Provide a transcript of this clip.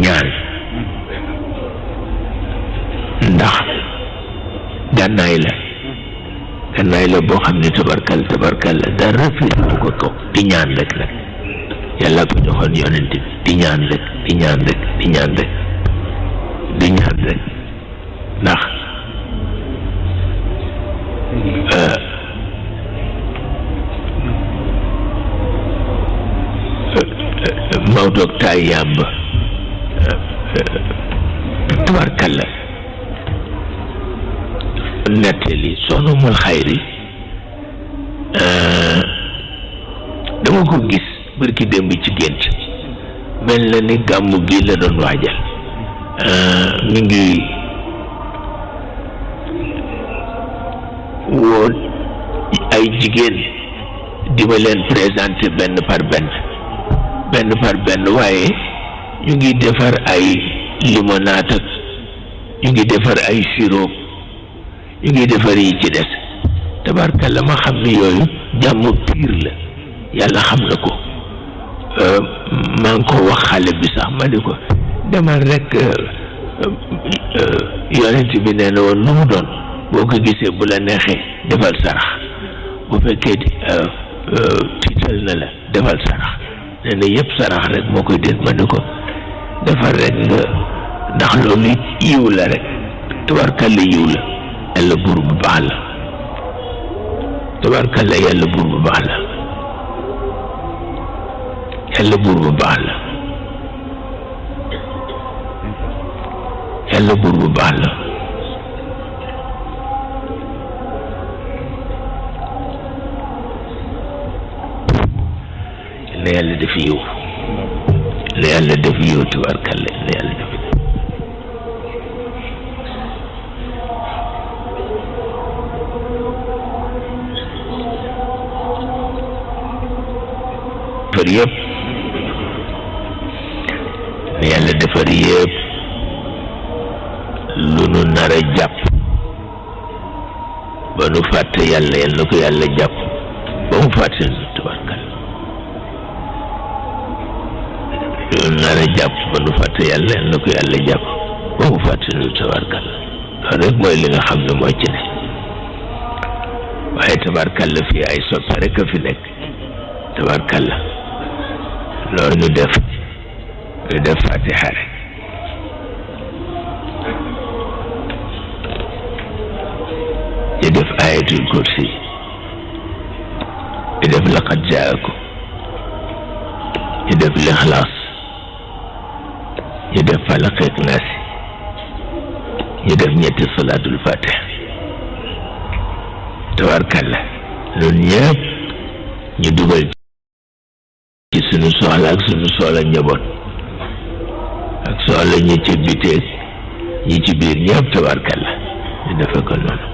ñaan ndax gànnaay la boo xam ne tabarkal la dara fi du ko toog di ñaan rek la yàlla ko joxoon yonent bi di ñaan rek ndax Maodo taay yàmb tabarkalla nettali soxna mul xayri dama ko gis bërki démb ci gént mel na ni gàmmu gi la doon waajal mi ngi woo ay jigéen di ma leen présenté benn par benn waaye ñu ngi defar ay limonade ak ñu ngi defar ay sirop ñu ngi defar yi ci des tabarkalla ma xam ni yooyu jàmm piir la yàlla xam na ko maa ngi ko wax xale bi sax ma ni ko demal rek yonent bi nee na woon lu mu doon boo ko gisee bu la neexee defal sarax bu fekkee tiital na la defal sarax nee na yëpp sarax rek moo koy déet ma ni ko defal rek nga ndax loolu yiw la rek tabarkalla yiw la yàlla buur bu baax la tabarkalla yàlla buur bu baax la yàlla buur bu baax la yàlla buur bu baax la na yàlla def yiw na yàlla def yiw tabarkalla na yàlla def defar yëpp na yàlla defar yëpp lu nu nar a jàpp ba nu fàtte yàlla yal na ko yàlla jàpp ba mu fàtte nu tabarkal lu nu nar a jàpp ba nu fàtte yàlla yal na ko yàlla jàpp ba mu fàtte nu tabarkal loolu rek mooy li nga xam ne moo ci ne waaye tabarkal la fii ay soppe rek a fi nekk tabarkal la loolu ñu def fatiha rek ñu def ayatul kursi ñu def laqad jaakum ñu def lixlaas ñu def falaq ak naas ñu def ñetti salaatul fatiha tabarkalla loolu ñëpp ñu dugal ci sunu soxla ak sunu soxla njaboot ak soxla ñi ci biteeg ñi ci biir ñëpp tabarkalla ñu defe ko noonu